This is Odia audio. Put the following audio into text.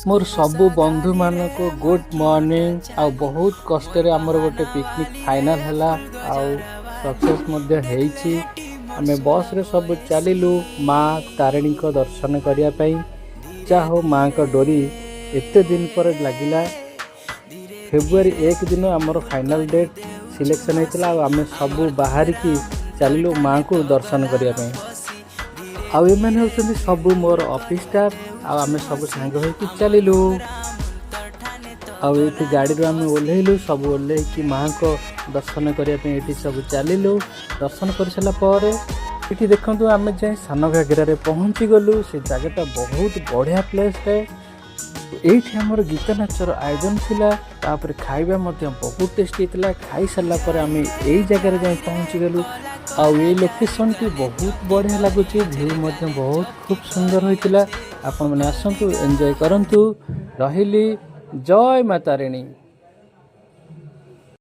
ମୋର ସବୁ ବନ୍ଧୁମାନଙ୍କୁ ଗୁଡ୍ ମର୍ଣ୍ଣିଂ। ଆଉ ବହୁତ କଷ୍ଟରେ ଆମର ଗୋଟେ ପିକନିକ୍ ଫାଇନାଲ୍ ହେଲା ଆଉ ସକ୍ସେସ୍ ମଧ୍ୟ ହେଇଛି। ଆମେ ବସ୍ରେ ସବୁ ଚାଲିଲୁ ମା ତାରିଣୀଙ୍କ ଦର୍ଶନ କରିବା ପାଇଁ। ଯାହା ହଉ, ମାଙ୍କ ଡୋରି ଏତେ ଦିନ ପରେ ଲାଗିଲା। ଫେବୃଆରୀ 1 ଦିନ ଆମର ଫାଇନାଲ୍ ଡେଟ୍ ସିଲେକ୍ସନ୍ ହେଇଥିଲା ଆଉ ଆମେ ସବୁ ବାହାରିକି ଚାଲିଲୁ ମାଙ୍କୁ ଦର୍ଶନ କରିବା ପାଇଁ। ଆଉ ଏମାନେ ହେଉଛନ୍ତି ସବୁ ମୋର ଅଫିସ୍ ଷ୍ଟାଫ୍ ଆଉ ଆମେ ସବୁ ସାଙ୍ଗ ହେଇକି ଚାଲିଲୁ। ଆଉ ଏଇଠି ଗାଡ଼ିରୁ ଆମେ ଓହ୍ଲେଇଲୁ। ସବୁ ଓହ୍ଲେଇକି ମାଆଙ୍କ ଦର୍ଶନ କରିବା ପାଇଁ ଏଇଠି ସବୁ ଚାଲିଲୁ। ଦର୍ଶନ କରିସାରିଲା ପରେ ଏଠି ଦେଖନ୍ତୁ, ଆମେ ଯାଇ ସାନ ଘାଗରାରେ ପହଞ୍ଚିଗଲୁ। ସେ ଜାଗାଟା ବହୁତ ବଢ଼ିଆ ପ୍ଲେସ୍ଟେ। ଏଇଠି ଆମର ଗୀତ ନାଚର ଆୟୋଜନ ଥିଲା। ତାପରେ ଖାଇବା ମଧ୍ୟ ବହୁତ ଟେଷ୍ଟି ହେଇଥିଲା। ଖାଇସାରିଲା ପରେ ଆମେ ଏଇ ଜାଗାରେ ଯାଇ ପହଞ୍ଚିଗଲୁ। ଆଉ ଏଇ ଲୋକେସନଟି ବହୁତ ବଢ଼ିଆ ଲାଗୁଛି। ଭିଉ ମଧ୍ୟ ବହୁତ ଖୁବ୍ ସୁନ୍ଦର ହୋଇଥିଲା। ଆପଣମାନେ ଆସନ୍ତୁ, ଏନ୍ଜୟ କରନ୍ତୁ। ରହିଲି, ଜୟ ମା ତାରିଣୀ।